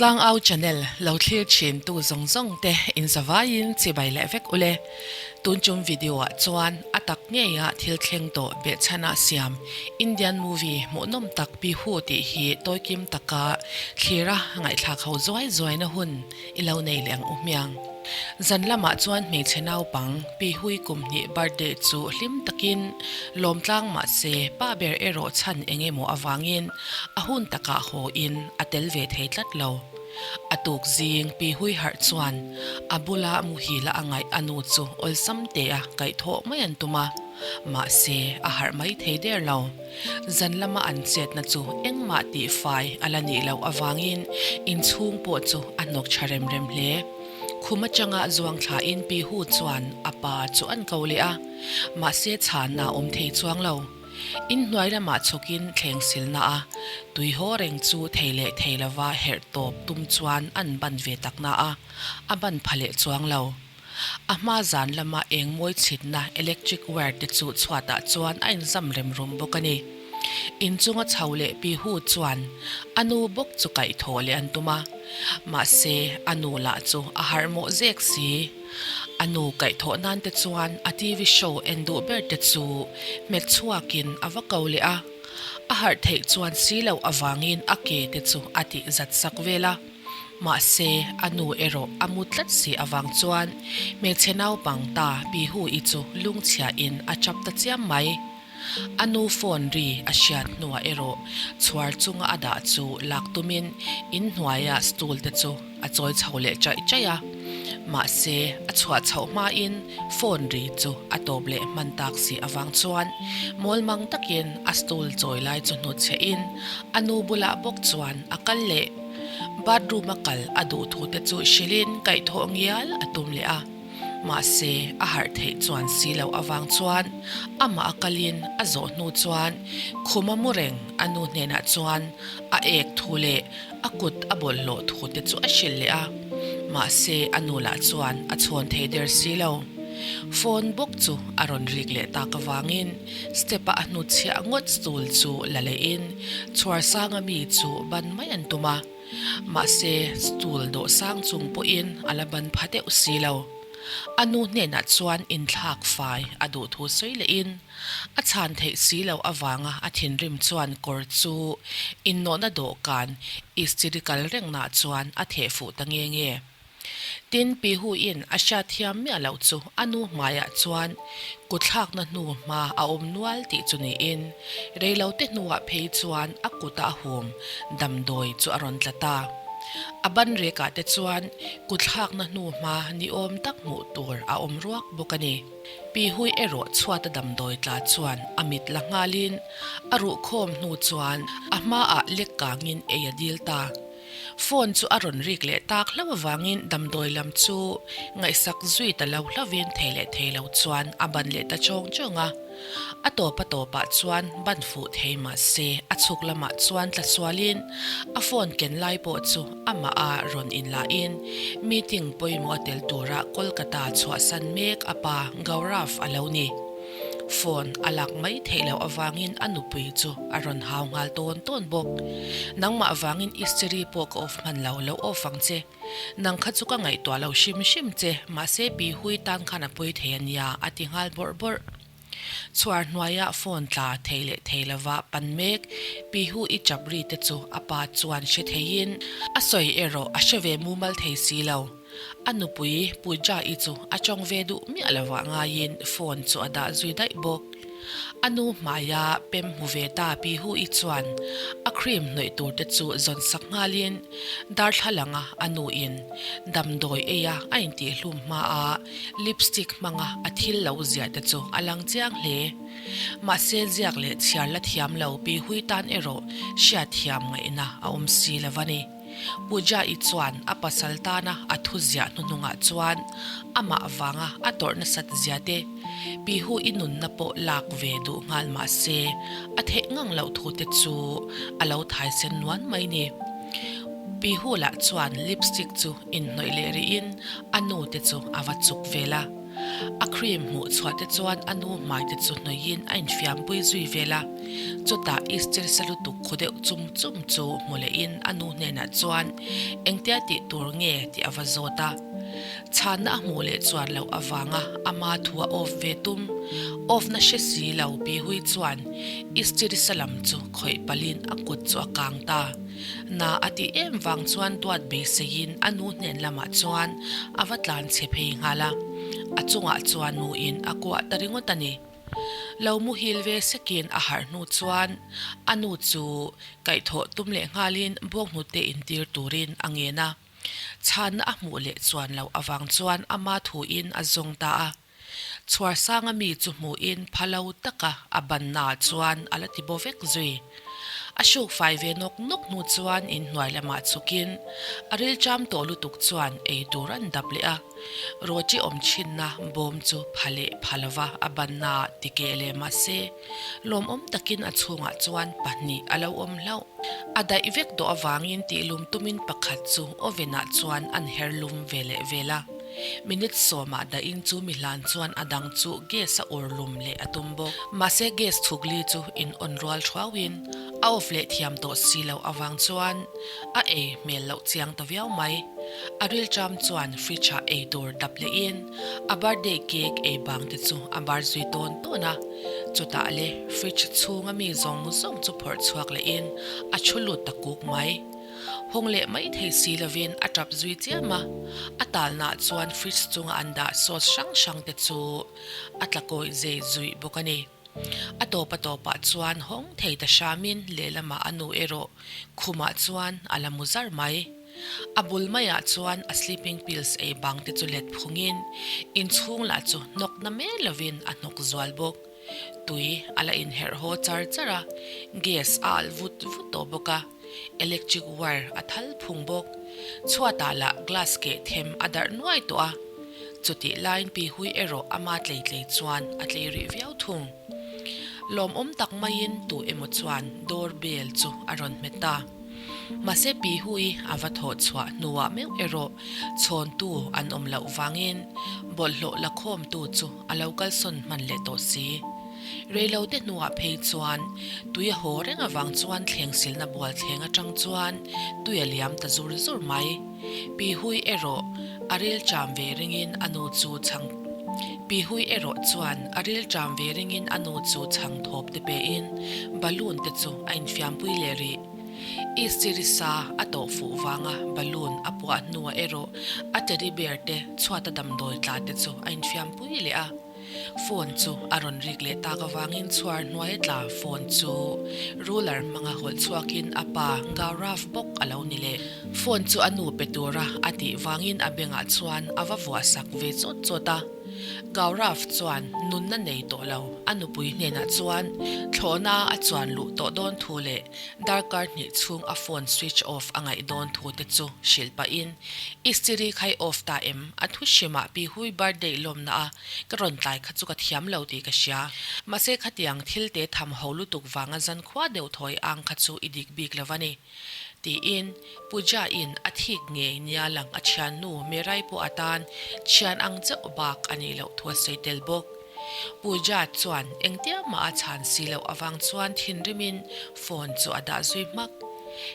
Tlangau channel lo thlir thin tu zawng zawng te in zavaiin chibai leh vek ule. Tun chung video ah chuan a tak ngeia thil thleng tawh behchhana siam Indian movie hmuhnawm tak Pihu tih hi tawikim taka thlira ngaihthlak ho zuai zuaina hun i lo nei leh ang u hmiang. Zan lamah chuan hmeichhe naupang Pihui kum hnih birthday chu hlim takin lawm tlang mah se pa ber erawh chhan eng emaw avangin a hun takah haw in a tel ve thei tlat lo. A tuk zing Pihui harh chuan a bula muhila a ngaih a nu chu awlsam tea kaihthawh mai an tum a, mahse a harh mai thei der lo. Zan lama an chetna chu engmah tihfai a la nih loh avangin inchhung pawh chu a hnawk tha rem rem hle. Khum atanga zuang thlain Pi Hu chuan a pa chu an ko leh a, mahse chhanna a awm thei chuang lo. Inhnuai lamah chhawkin thleng silna a tui haw reng chu thei leh thei lova herh tawp tum chuan an ban ve takna a, a ban pha leh chuang lo. A hma zan lama eng mawi chhitna electric wire te chu chhuatah chuan a inzam rem rum bawk a ni. Inchunga chho leh Pi Hu chuan a nu bawk chu kaihthawh leh an tum a, mahse a nu lah chu a harh mawh zek si. A nu kaihthawh nan te chuan a TV show en duh ber te chu hmet chhuakin a va ko leh a, a harh theih chuan si loh avangin a ke te chu a tih zat sak vel a. Mahse, a nu erawh a mu tlat si avang chuan hmeichhe naupang ta Pi Hu-i chu lungchhiahin a chap ta chiam mai. A nu phone ri a hriat hnuah erawh chhuar chunga a dah chu lak tumin inhnuaia stool te chu a chawi chho leh chaih chaih a. Mahse, a chhuah chhoh hmain phone ri chu a tawp leh hman tak si avang chuan mawlmang takin a stool chawi lai chu hnutchhehin a nu bulah bawk chuan a kal leh. Bathroom a kal a duh thu te chu hrilhin kaihthawh ngial a tum leh a, mahse a harh theih chuan si loh avang chuan amah a kalin a zawh hnu chuan khum a mu reng a nu hnenah chuan a ek thu leh a kut a bawlhhlawh thu te chu a hrilh leh a, mahse a nu lah chuan a chhawn thei der si lo. Phone bawk chu a rawn rik leh tak avangin step a a hnutchhiah ngawt stool chu la lehin Chhuar sanga mi chu ban mai an tum a, mahse stool dawh sang chung pawhin a la ban pha deuh si lo. A nu hnenah chuan inthlak fai a duh thu sawi lehin a chhan theih si loh avanga a thinrim chuan kawr chu innawhna dawhkan istiri kal rengnaah chuan a theh fuh ta nge nge. Tin, Pi Hu-in a hriat thiam miah loh chu a nu hmaiah chuan kutthlakna hnu hma a awm nual tih chu niin, reilote hnuah phei chuan a kuta a hum damdawi chu a rawn tla ta. A ban rekah te chuan kutthlakna hnu hma ni awm tak hmuh tur a awm ruak bawk a ni. Pi Hui erawh chhuata damdawi tla chuan a mit la nghalin a ruhkhawm hnu chuan a hmaah lek kangin ei a dil ta. Phone chu a rawn rik leh tak hlauh avangin damdawi lam chu ngaihsak zui ta lo hlauhin thei leh thei lo chuan a ban leh ta chawng chawng a. A tawp a tawpah chuan ban fuh thei mah se a chhuk lamah chuan tla sualin a phone ken lai pawh chu amah a rawn inlahin meeting pawimawh a tel tura Kolkata chhuahsan mek a pa Gaurav a lo ni. Phone a lak mai theih loh avangin a nupui chu a rawn hau nghal tawn tawn bawk. Nangmah vangin istiri pawh ka off hman lo, lo off ang che. Nang kha chu ka ngaihtuah lo hrim hrim che, mahse pi hui tan khan a pawi thei a nia, a ti nghal bawrh bawrh. Chhuar hnuaia phone tla thei leh thei lova pan mek pi hu i chap ri te chu a pa chuan hre theiin a sawi erawh a hre ve mumal thei si lo. A nupui Pooja-i chu a tawng ve duh miah lovah ngaiin phone chu a dah zui daih bawk. A nu hmaia pem hmu ve ta Pi Hu-i chuan a cream hnawih tur te chu zawn sak nghalin darthlalanga a nuin damdawi eia a intihhlum hmaa lipstick hmanga a thil lo ziah te chu a lang chiang hle. Mahse ziak leh chhiar la thiam lo Pi Hui tan erawh hriatthiam ngaihna a awm si lo a ni. Pooja-i chuan a pasal tana a thu ziah hnuhnungah chuan amah vanga a tawrh nasat zia te, Pihu-i nunna pawh lak ve duh nghal mah se a theih ngang loh thu te chu a lo thaisen nuan mai ni. Pihu lah chuan lipstick chu inhnawih leh rihin a nu te chu a va chuk vel a. A cream hmuh chhuah te chuan a nu hmai te chu hnawihin a infiampui zui vel a. Chutah Easter sa lutuk khaw deuh chum chum chu hmu lehin a nu hnenah chuan engtia tih tur nge tih a va zawt a. Chhanna a hmuh leh chuan loh avanga ama thu a off ve tum. Off na hre si lo Pi Hui chuan Easter sa lam chu khawih palhin a kut chu a kang ta. Na a tih em vang chuan duat beiseiin a nu hnen lamah chuan a va tlan chhe phei nghal a. A chungah chuan nuin a kuah ta ringawt a ni. Lo muhil ve sekin a harh hnu chuan a nu chu kaihthawh tum leh nghalin bawnghnute intir turin a ngen a. Chhanna a hmuh leh chuan loh avang chuan ama thuin a zawng ta a. Chhuar sanga mi chu hmuhin pha lo taka a bannaah chuan a la ti baw vek zui. A hruk fai ve nawk nawk hnu chuan inhnuai lamah chhukin a rilṭam tawh lutuk chuan ei tur an dap leh a. Roti awm thinna bawm chu pha leh pha lova a bannaah ti keh leh mahse lawmawm takin a chhungah chuan pahnih a lo awm hlauh. A daih vek tawh avangin tihlum tumin pakhat chu oven ah chuan an her lum ve leh vel a. Minute sawmah dahin chu mi hlan chuan a dang chu gas a ur lum leh a tum bawk. Mahse gas chhuk li chu in on rual thuauin a off leh thiam tawh si loh avang chuan a ei hmel loh chiang ta viau mai. A rilṭam chuan fridge ah ei tur dap lehin a birthday cake ei bang te chu a bar zui tawn tawn a. Chutah le fridge chhunga mi zawng zawng chu phawrh chhuak lehin a thu lut ta kuk mai. Hawng leh mai thei si lovin a tap zui chiam a, a talnaah chuan fridge chunga an dah sauce hrang hrang te chu a tla kawih zei zuih bawk a ni. A tawp a tawpah chuan hawng thei ta hramin lehlamah a nu erawh khumah chuan a la mu zar mai. A bul maiah chuan a sleeping pills ei bang te chu let phungin inchhung lah chu hnawk na mai lovin a hnawk zual bawk. Tui a la inherh haw char char a, gas a alh vut vut tawh bawk a, electric wire a thal phung bawk. Chhuatah lah glass keh them a darh nuai tawh a, chutih laiin pi hui erawh ama tlei tlei chuan a tlei rih viau thung. Lawmawm tak maiin tu emaw chuan door bell chu a rawn hmet ta. Mahse pi hui a va thawh chhuah hnuah meuh erawh chhawntu an awm loh vangin bawlhhlawh la khawmtu chu a lo kalsawn hman leh tawh si. Reilote hnuah phei chuan tui a haw reng avang chuan thleng silna bual thleng atang chuan tui a liam ta zur zur mai. Pi Hui erawh a ril cham ve ringin a nu chu chhang Pi Hui erawh chuan a ril cham ve ringin a nu chu chhang thawp te pein balloon te chu a infiampui leh rih. Istirisa a tawh fuh vanga balloon a puah hnuah erawh a teddy bear te chhuata damdawi tla te chu a infiampui leh a. Phone chu a rawn rik leh tak avangin chhuar hnuai a tla phone chu ruler hmanga hawlh chhuakin a pa Gaurav bawk a lo ni leh. Phone chu a nu pe tura a tih vangin a bengah chuan a va vuah sak ve chawt chawt a. Gaurav chuan nunna nei tawh lo a nupui hnenah chuan thlawhna a chuan luh tawh dawn thu leh darkar hnih chhung a phone switch off a ngaih dawn thu te chu hrilh pahin Istiri khai off ta em? A thu hrimah Pi Hui birthday lawmna a ka rawn tlai kha chu ka thiam lo tih ka hria. Mahse khatiang thil te tham ho lutuk vanga zan khua deuh thawi ang kha chu i dik bik lo a ni. Tiin Puja in a thik ngei nia lang a thiannu Merai pawh atan thian ang chauh bak a nih loh thu a sawi tel bawk. Puja chuan engtia mah a chhan si loh avang chuan thinrimin phone chu a dah zui hmak.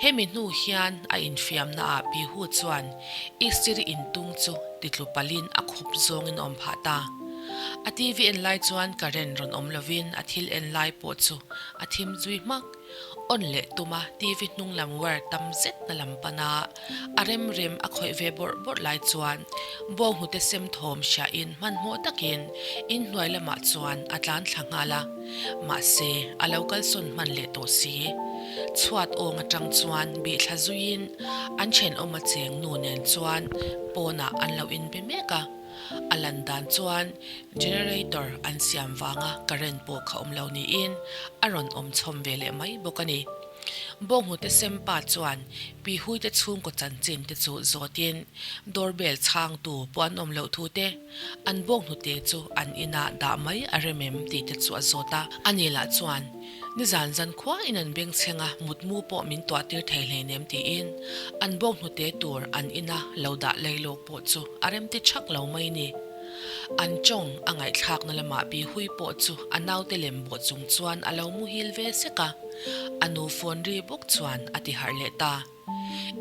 Hemi hnu hian a infiamna ah Pihu chuan Istiri intung chu titlu palin a khup zawngin a awm phah ta. A TV en lai chuan current rawn awm lovin a thil en lai pawh chu a thim zui hmak. On leh tuma TV hnung lam wire tam zet na lam pana a rem rem a khawih ve bawrh bawrh lai chuan bawnghnute sem thawm hriain hmanhmawh takin inhnuai lamah chuan a tlan thla nghal a. Mahse, a lo kalsawn hman leh tawh si. Chhuat awng atang chuan bih thla zuiin an thenawm a cheng nu nen chuan pawnah an lo inbe mek a. A lan dan chuan generator an siam vanga current pawh kha awm lo niin a rawn awm chhawm ve leh mai bawk a ni. Bawnghnute Sempa chuan Pi Huite chhungkaw chanchin te chu zawtin doorbell chhangtu pawh an awm loh thu te, an bawnghnute chu an inah dah mai a rem em tih te chu a zawt a. Ani lah chuan, Nizan zan khuain an bengchheng a, mutmu pawh min tuahtir thei hleinem tiin an bawnghnute tur an ina lo dah lailawk pawh chu a remti thak lo mai ni. An tawng a ngaihthlakna lamah Pi Hui pawh chu a naute lem bawh chung chuan a lo muhil ve sek a, a nu phone ri bawk chuan a ti harh leh ta.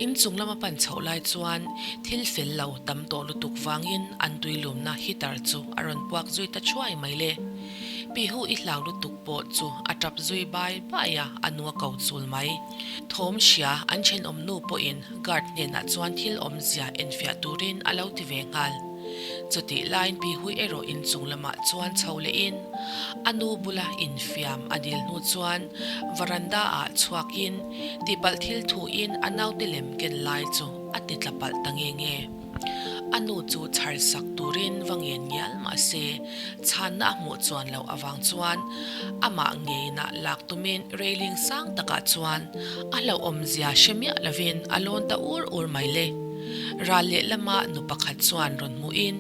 Inchung lama pan chhoh lai chuan thil fel lo tam tawh lutuk vangin an tuilumna heater chu a rawn puak zui ta thuai mai le. Pi Hu i hlau lutuk pawh chu a tap zui bai bai a, a nu a ko chul mai. Thawm hria an thenawm nu pawhin guard hnenah chuan thil awmzia enfiah turin a lo ti ve nghal. Chutih laiin Pi Hui erawh inchung lamah chuan chho lehin a nu bula infiam a dil hnu chuan varanda ah chhuakin tihpalh thil thuin a naute lem ken lai chu a ti tla palh ta nge nge. A nu chu chhar sak turin va ngen ngial mah se chhanna a hmuh chuan loh avang chuan amah ngeinah lak tumin railing sang takah chuan a hlauhawmzia hre miah lovin a lawn ta ur ur mai le. Ral lehlama nu pakhat chuan rawn hmuhin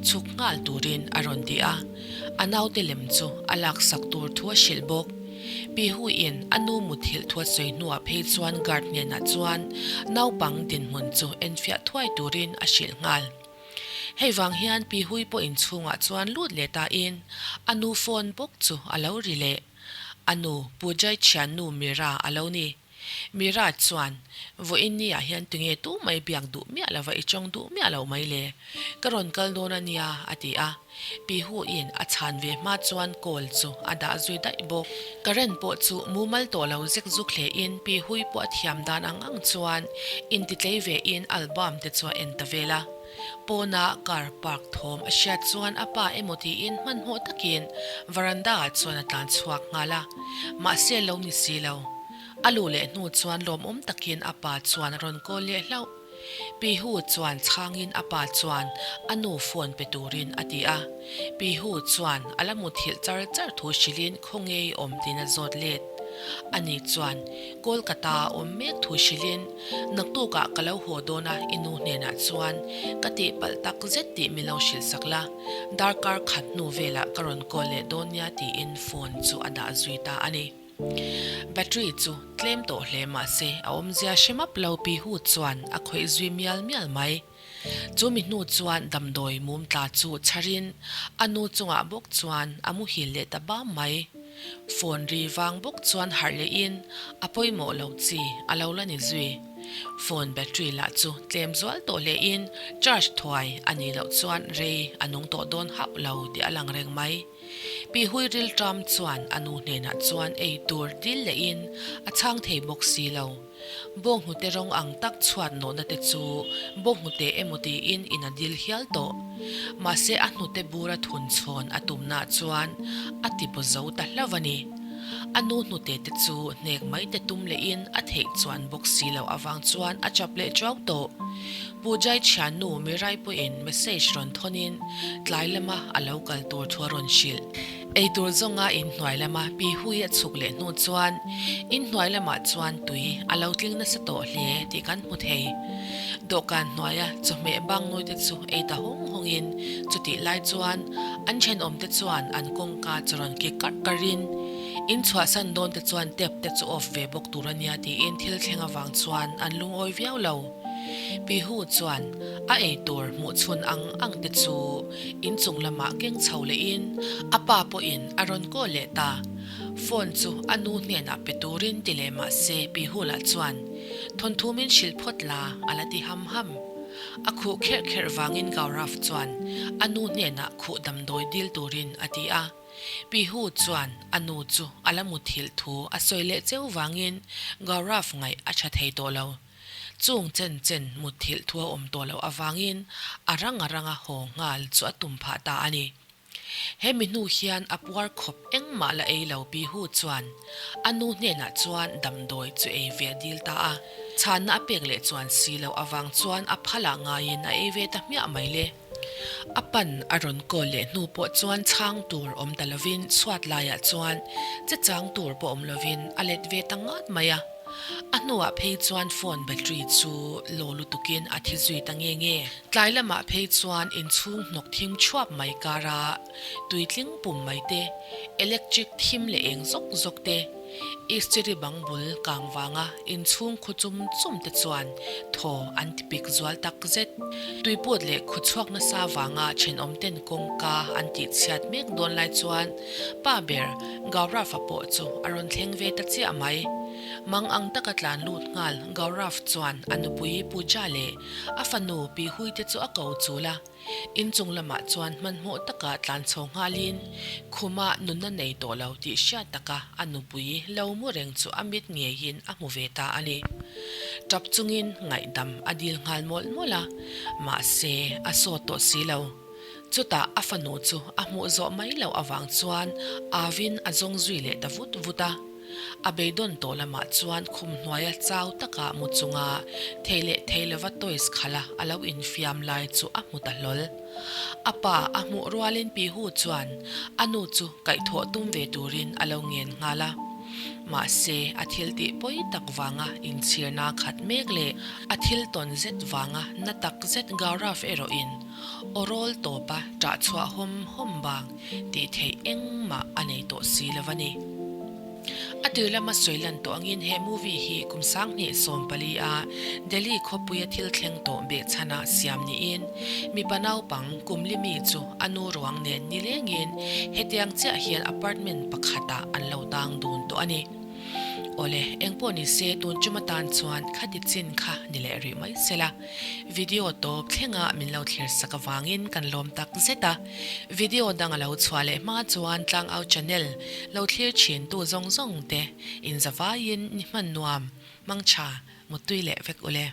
chhuk nghal turin a rawn ti a, a naute lem chu a laksak tur thu a hrilh bawk. Pi Huiin a nu muthilh thu a sawi hnuah phei chuan guard hnenah chuan naupang dinhmun chu enfiah thuai turin a hrilh nghal. Hei vang hian Pi Hui pawh inchhungah chuan lut leh tain a nu phone bawk chu a lo ri leh. A nu Pu Jai thiannu Mira a lo ni. Mira chuan, Vawiin ni ah hian tunge tu mai biak duh miah lova i tawng duh miah lo mai le? Ka rawn kal dawn a nia, a ti a. Pi Hu-in a chhan ve hma chuan call chu a dah zui daih bawk. Current pawh chu mumal tawh lo zek zuk hle in Pi Hui pawh a thiam dan ang ang chuan intitlei ve in album te chu a en ta vel a. Pawna car park thawm a hriat chuan a pa emaw tiin hmanhmawh takin veranda ah chuan a tlan chhuak nghal a. Mahse lo ni si lo. A luh leh hnu chuan lawmawm takin a pa chuan a rawn call leh hlauh. Pi Hu chuan chhangin a pa chuan a nu phone pe turin a ti a. Pi Hu chuan a la muthilh char char thu hrilhin khaw ngei awm tiin a zawt let. Ani chuan Kolkata a awm mek thu hrilhin naktukah ka lo haw dawn a i nu hnenah chuan ka tihpalh tak zet tih min lo hrilh sak la, darkar khat hnu velah ka rawn call leh dawn nia tiin phone chu a dah zui ta a ni. Battery chu tlem tawh hle mahse a awmzia hre map lo Pi Hu chuan a khawih zui mial mial mai. Chu mi hnu chuan damdawi mum tla chu chharin a nu chungah bawk chuan a muhil leh ta bam mai. Phone ri vang bawk chuan harh lehin a pawimawh lo chi a lo la ni zui. Phone battery lah chu tlem zual tawh hlein charge thuai a nih loh chuan rei a nung tawh dawn hauh lo tih a lang reng mai. Pi Hui rilṭam chuan a nu hnenah chuan ei tur dil lehin a chhang thei bawk si lo. Bawnghnute rawng ang tak chhuat nawhna te chu bawnghnute emaw tiin in a dil hial tawh. Mahse a hnute bura thun chhawn a tumnaah chuan a ti baw zo ta hlauh a ni. A nu hnute te chu hnek mai te tum lehin a theih chuan bawk si loh avang chuan a chap leh ṭuau tawh. Pujai thiannu Mirai pawhin message rawn thawnin tlai lama a lo kal tur thu a rawn hrilh. Eitur zawnga inhnuai lama Pi Hui a chhuk leh hnu chuan inhnuai lamah chuan tui a lo tling nasa tawh hle tih kan hmu thei. Dawhkan hnuaia chawhmeh bang nuite chu ei ta hawng hawngin chutih lai chuan an thenawmte chuan an kawngka chu rawn kik karh karhin in chhuahsan dawnte chuan tap te chu off ve bawk tur a nia tiin thil thleng avang chuan an lungawi viau lo. Pi Hu chuan a ei tur hmuh chhun ang ang te chu inchung lamah keng chho lehin a pa pawhin a rawn kawl leh ta. Phone chu a nu hnenah pe turin ti leh mah se Pi Hu lah chuan thawnthu min hrilh phawt la a la ti ham ham. A khuh kherh kherh vangin Gaurav chuan a nu hnenah khuh damdawi dil turin a ti a. Pi Hu chuan a nu chu a la muthilh thu a sawi leh cheu vangin Gaurav ngaih a tha thei tawh lo. Chung chen chen mutthilh thu a awm tawh loh avangin a rang a ranga haw nghal chu a tum phah ta a ni. He mi hnu hian a puar khawp engmah la ei lo Pi Hu chuan a nu hnenah chuan damdawi chu ei ve a dil ta a, chhanna a pek leh chuan si loh avang chuan a phalah ngaiin a ei ve ta hmiah mai le. A pan a rawn call leh hnu pawh chuan chhang tur awm ta lovin chhuat laiah chuan che chang tur pawh awm lovin a let ve ta ngat mai a. A hnuah phei chuan phone battery chu law lutukin a thi zui ta nge nge. Tlai lamah phei chuan inchhung hnawk thim thuap mai kara tuitling pum mai te, electric thim leh eng zawk zawk te. Istiri bang bul kang vanga inchhung khu chum chum te chuan thaw an ti pik zual tak zet. Tuiput leh khu chhuak nasa vanga thenawm ten kawngka an tih chhiat mek dawn lai chuan pa ber Gaurav-a pawh chu a rawn thleng ve ta chiah mai. Mang ang taka tlan lut nghal Gaurav chuan a nupui Pooja leh a fanu Pi Hui te chu a ko chul a. Inchung lamah chuan hmanhmawh taka tlan chho nghalin khuma nunna nei tawh lo tih hriat taka a nupui lo mu reng chu a mit ngeiin a hmu ve ta a ni. Tap chungin ngaihdam a dil nghal mawlh mawlh a, mahse a sawt tawh si lo. Chutah a fanu chu a hmuh zawh mai loh avang chuan awin a zawng zui leh ta vut vut a. A beidawn tawh lamah chuan khum hnuaia chau taka mu chunga thei leh thei lova toys khala a lo infiam lai chu a hmu ta hlawl. A pa a hmuh rualin Pihu chuan a nu chu kaihthawh tum ve turin a lo ngen nghal a. Mahse, a thil tih pawi tak vanga inchhirna khat mek leh a thil tawn zet vanga na tak zet Gaurav erawhin aw rawl tawpa ṭah chhuah hawm hawm bang tih theih engmah a nei tawh si lo a ni. A tir lama sawi lan tawh angin he movie hi kum 2014 a Delhi khawpuia thil thleng tawh behchhana siam niin mipa naupang kum li mi chu a nu ruang nen nilengin hetiang chiah hian apartment pakhatah an lo tang dun tawh a ni. Awle, engpawh nise tun chuma tan chuan khati chin kha ni leh rih mai sela. Video tawp thlenga min lo thlir sak avangin kan lawm tak zet a. Video dang a lo chhuah leh hma chuan Tlangau channel lo thlir thin tu zawng zawng te in zavaiin ni hman nuam, mangtha, muttui leh vek ule.